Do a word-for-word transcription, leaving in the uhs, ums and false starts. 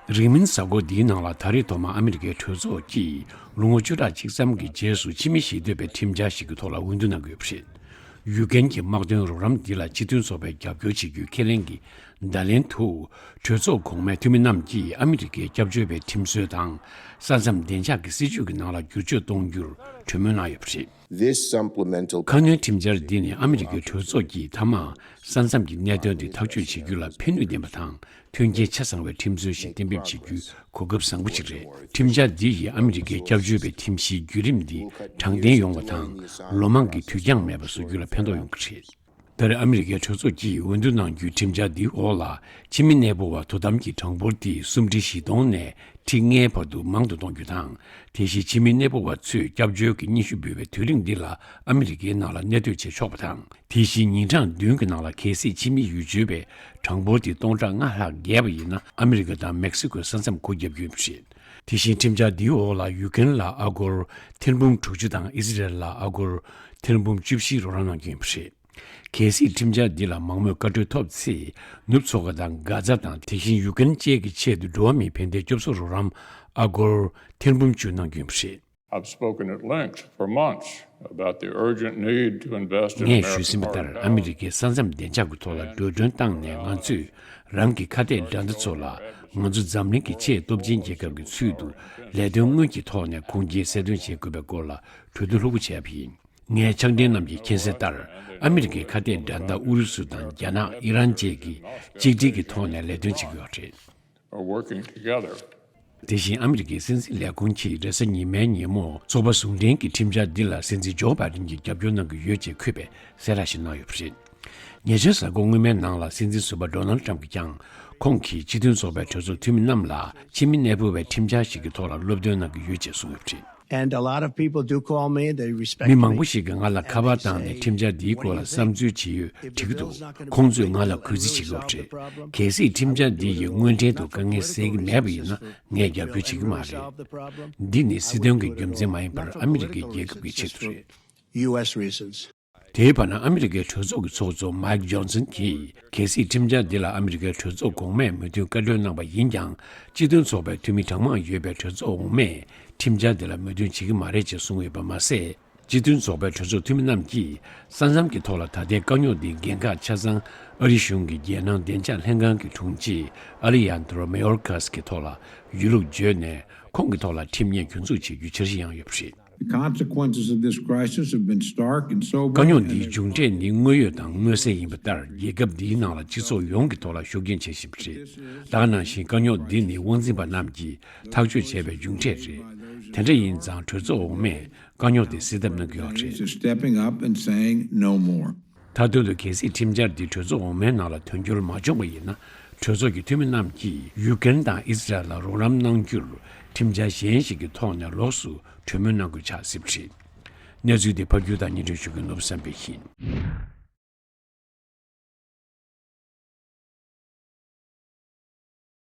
རིང་མིན་གཟའ་འཁོར་འདིའི་ནང་ལ་ད་རེས་ཐོག་མར་ཨ་མི་རི་ཀའི་གྲོས་ཚོགས་ཀྱིས་ལོ་ངོ་བཅུ་ཕྲག་གཅིག་ཙམ་གྱི་རྗེས་སུ་ཕྱི་མི་ཞི་གཏོད་པའི་ཁྲིམས་འཆར་ཞིག་གི་ཐོག་ལ་འོས་བསྡུ་གནང་གི་ཡོད་པ་རེད། ཡུཀ་རེན་གྱི་དམག་དོན་རོགས་རམ་འདི་ལ་སྤྱི་མཐུན་ཚོགས་པས་རྒྱབ་སྐྱོར་བྱེད་རྒྱུའི་ཁས་ལེན་གྱི་བརྡ་ལན་དུ། གྲོས་ཚོགས་གོང་མའི་འཐུས་མི་རྣམས་ཀྱིས་ཨ་མི་རི་ཀའི་སྐྱབས་བཅོལ་བའི་ཁྲིམས་སྲོལ་དང་། ས་མཚམས་བདེ་འཇགས་ཀྱི་སྲིད་ཇུས་ཀྱི་ནང་ལ་བསྒྱུར་བཅོས་གཏོང་རྒྱུར་གྲོས་མོལ་གནང་ཡོད་པ་རེད། This supplemental ཁ་སྣོན་ཁྲིམས་འཆར་འདི་ནི་ཨ་མི་རི་ཀའི་གྲོས་ཚོགས་ཀྱིས་མཐའ་མར་ས་མཚམས་ཀྱི་གནད་དོན་འདི་ཐག་གཅོད་བྱེད་རྒྱུ་ལ་ཕན་ནུས་ལྡན་པ་དང་མཐུན་རྐྱེན་ཆ་ཚང་བའི་ཁྲིམས་སྲོལ་ཞིག་གཏན་འབེབས་བྱེད་རྒྱུའི་གོ་སྐབས་བཟང་པོ་ཞིག་རེད། ཁྲིམས་འཆར་འདི་ཡིས་ཨ་མི་རི་ཀའི་སྐྱབས་བཅོལ་བའི་ཁྲིམས་གཞིའི་བརྒྱུད་རིམ་འདི་དྲང་བདེན་ཡོང་བ་དང་ལོ་མང་གི་དུས་འགྱངས་མེད་པ་བཟོ་རྒྱུ་ལ་ཕན་ཐོགས་ཡོང་གི་རེད། ད་རེས་ཨ་མི་རི་ཀའི་གྲོས་ཚོགས་ཀྱིས་འོས་བསྡུ་གནང་རྒྱུའི་ཁྲིམས་འཆར་འདིའི་འོག་ལ་ཕྱི་མི་གནས་སྤོ་བ་དོ་དམ་གྱི་གྲངས་འབོར་དེ་སུམ་ཁྲི་བཞི་སྟོང་ནས་ཁྲི་ལྔའི་བར་དུ་མང་དུ་གཏོང་རྒྱུ་དང་། དེ་བཞིན་ཕྱི་མི་གནས་སྤོ་བ་ཚོས་སྐྱབས་བཅོལ་གྱི་སྙན་ཞུ་འབུལ་བའི་དུས་རིང་འདི་ལ་ཨ་མི་རི་ཀའི་ནང་ལ་གནས་སྡོད་བྱེད་ཆོག་པ་དང་། དེ་བཞིན་ཉིན་གྲངས་བདུན་གྱི་ནང་ལ་གལ་སྲིད་ཕྱི་མི་ཡུལ་བྱོལ་བའི་གྲངས་འབོར་དེ་སྟོང་ཕྲག་ལྔ་ལྷག་བརྒལ་བ་ཡིན་ན་ཨ་མི་རི་ཀ་དང་མེག་སི་ཀོའི་ས་མཚམས་སྒོ་བརྒྱབ་རྒྱུ་ཡིན་པ་རེད། དེ་བཞིན་ཁྲིམས་འཆར་འདིའི་འོག་ལ་ཡུཀ་རེན་ལ་ཨ་སྒོར་ཐེར་འབུམ་དྲུག་ཅུ་དང་ཨི་སི་རལ་ལ་ཨ་སྒོར་ཐེར་འབུམ་བཅུ་བཞི་རོགས་རམ་གནང་རྒྱུ་ཡིན་པ་རེད། གལ་སྲིད་ཁྲིམས་འཆར་འདི་ལ་མང་མོས་བཀའ་འཁྲོལ་ཐོབ་ཚེ། ནུབ་མཚོ་ཁ་དང་གྷ་ཛ་དང་དེ་བཞིན་ཡུཀ་རེན་བཅས་ཀྱི་ཆེད་དུ་འགྲོ་བ་མིའི་ཕན་བདེའི་སྐྱོབ་གསོ་རོགས་རམ་ཨ་སྒོར་ཐེར་འབུམ་བཅུ་གནང་རྒྱུ་ཡིན་པ་རེད། I've spoken at length for months about the urgent need to invest in ངས་ཞུས་ཟིན་པ་ལྟར། American hard ཨ་མི་རི་ཀའི་ས་མཚམས་བདེ་འཇགས་ཀྱི་ཐོག་ལ་འགྲོ་གྲོན་བཏང་ནས། ང་ཚོས་རང་གི་ཁ་གཏད་དགྲ་ཟླ་ཚོ་ལ་ང་ཚོ་འཛམ་གླིང་གི་ཆེས་སྟོབས་ཆེན་རྒྱལ་ཁབ་ཀྱི་ཚུལ་དུ་ལས་དོན་དངོས་ཀྱི་ཐོག་ནས་ཁུངས་སྐྱེལ་གསལ་སྟོན་བྱེད་དགོས་པའི་སྐོར་ལ་གྲོས་བསྡུར་ལྷུག་པོ་བྱས་པ་ཡིན། ངས་ཕྱག་འབྲེལ་རྣམས་ཀྱིས་མཁྱེན་གསལ་ལྟར། ཨ་མི་རི་ཀའི་ཁ་གཏད་དགྲ་ཟླ་ཨུ་རུ་སུ་དང་རྒྱ་ནག་ཨི་རན་བཅས་ཀྱིས་གཅིག་སྒྲིལ་གྱི་ཐོག་ནས་ལས་དོན་བྱེད་ཀྱི་ཡོད་རེད། Are working together. དེ་བཞིན་ཨ་མི་རི་ཀའི་སྲིད་འཛིན་ལས་ཁུངས་ཀྱིས་རེས་གཟའ་ཉི་མའི་ཉིན་མོ་ཚོགས་པ་ཟུང་འབྲེལ་གྱི་ཁྲིམས་འཆར་འདི་ལ་སྲིད་འཛིན་ཇོ་བྷའི་ཌེན་གྱིས་རྒྱབ་སྐྱོར་གནང་གི་ཡོད་ཅེས་འཁོད་པའི་གསལ་བསྒྲགས་ཤིག་གནང་ཡོད་པ་རེད། ཉེ་ཆར་གཟའ་འཁོར་སྔོན་མའི་ནང་ལ་སྲིད་འཛིན་ཟུར་པ་ཌོ་ནལ་ཌི་ཊརམ་ཕུ་གྱིས་ཀྱང་ཁོང་གིས་སྤྱི་མཐུན་ཚོགས་པའི་གྲོས་ཚོགས་འཐུས་མི་རྣམས་ལ་ཕྱི་མི་གནས་སྤོ་བའི་ཁྲིམས་འཆར་ཞིག་གི་ཐོག་ལ་སློབ་སྟོན་གནང་གི་ཡོད་ཅེས་གསུངས་ཡོད་པ་རེད། And a lot of people do call me, they respect མི་མང་པོ་ཞིག་གིས་ང་ལ་ཁ་པར་བཏང་ནས་ཁྲིམས་འཆར་འདིའི་སྐོར་ལ་བསམ་ཚུལ་ཇི་ཡོད་དྲི་གི་འདུག་ཁོང་ཚོས་ང་ལ་གུས་བརྩི་བྱེད་ཀྱི་ཡོད་རེད། གལ་སྲིད་ཁྲིམས་འཆར་འདི་ཡིས་དངོས་འབྲེལ་དུ་དཀའ་ངལ་སེལ་གྱི་མེད་པ་ཡིན་ན་ངས་རྒྱབ་སྐྱོར་བྱེད་ཀྱི་མ་རེད། འདི་ནི་སྲིད་དོན་གྱི་རྒྱུ་མཚན་མ་ཡིན་པར་ཨ་མི་རི་ཀའི་རྒྱལ་ཁབ་ཀྱི་ཆེད་དུ་རེད། ཡུ་ཨེས་རི་ཛོན་སི། དེའི་བར་ན་ཨ་མི་རི་ཀའི་གྲོས་ཚོགས་ཀྱི་ཚོགས་གཙོ་མའིག་ཇོན་སན་གྱིས། གལ་སྲིད་ཁྲིམས་འཆར་འདི་ལ་ཨ་མི་རི་ཀའི་གྲོས་ཚོགས་གོང་མས་མོས་མཐུན་བཀའ་འཁྲོལ་གནང་བ་ཡིན་ཀྱང་། སྤྱི་མཐུན་ཚོགས་པའི་འཐུས་མི་གྲངས་མང་ཡོད་པའི་གྲོས་ཚོགས་འོག་མས་ཁྲིམས་འཆར་འདི་ལ་མོས་མཐུན་བྱེད་ཀྱི་མ་རེད་ཅེས་གསུངས་ཡོད་པ་མ་ཟད། སྤྱི་མཐུན་ཚོགས་པའི་གྲོས་ཚོགས་འཐུས་མི་རྣམས་ཀྱིས་ས་མཚམས་ཀྱི་ཐོག་ལ་ད་ལྟའི་དཀའ་རྙོག་འདིའི་འགན་ཁག་ཆ་ཚང་ཨ་རི་གཞུང་གི་རྒྱལ་ནང་བདེ་འཇགས་ལྷན་ཁང་གི་དྲུང་ཆེ་ཨ་ལི་ཡན་དྲོ་མེ་ཡོར་ཀཱས་ཀྱི་ཐོག་ལ་ཡོད་ལུགས་བརྗོད་ནས། ཁོང་གི་ཐོག་ལ་ཁྲིམས་ཉེས་གྱོད་འཛུགས་བྱེད་རྒྱུའི་འཆར་གཞི་ཡང་ཡོད་པ་རེད། The consequences of this crisis have been stark and sobering. དཀའ་རྙོག་འདིའི་མཇུག་འབྲས་ནི་དངོས་ཡོད་དང་མངོན་གསལ་ཡིན་པ་ལྟར། རྒྱལ་ཁབ་འདིའི་ནང་ལ་སྤྱི་ཚོགས་ཡོངས་ཀྱི་ཐོག་ལ་ཤུགས་རྐྱེན་བྱེད་བཞིན་པ་རེད། ད་ག་ནང་བཞིན་དཀའ་རྙོག་འདི་ནི་དབང་འཛིན་པ་རྣམས་ཀྱིས་ཐག་གཅོད་བྱས་པའི་མཇུག་འབྲས་རེད། དེ་འདྲ་ཡིན་ཙང་གྲོས་ཚོགས་འོག་མས་དཀའ་རྙོག་དེ་སེལ་ཐབས་གནང་གི་ཡོད་རེད། Is stepping up and saying no more. མཐའ་དོན་དུ་གལ་སྲིད་ཁྲིམས་འཆར་འདི་གྲོས་ཚོགས་འོག་མའི་ནང་ལ་དོན་འཁྱོལ་མ་བྱུང་བ་ཡིན་ན། གྲོས་ཚོགས་ཀྱི་འཐུས་མི་རྣམས་ཀྱིས་ཡུཀ་རེན་དང་ཨི་སི་རལ་ལ་རོགས་རམ་གནང་རྒྱུར་ཁྲིམས་འཆར་གཞན་ཞིག་གི་ཐོག་ནས་ལོགས་སུ་གྲོས་མོལ་གནང་དགོས་ཆགས་སྲིད་པ་རེད། གནས་ཚུལ་འདི་ཕབ་སྒྱུར་དང་སྙན་སྒྲོན་ཞུ་མཁན་ནོར་བུ་བསམ་འཕེལ་ཡིན།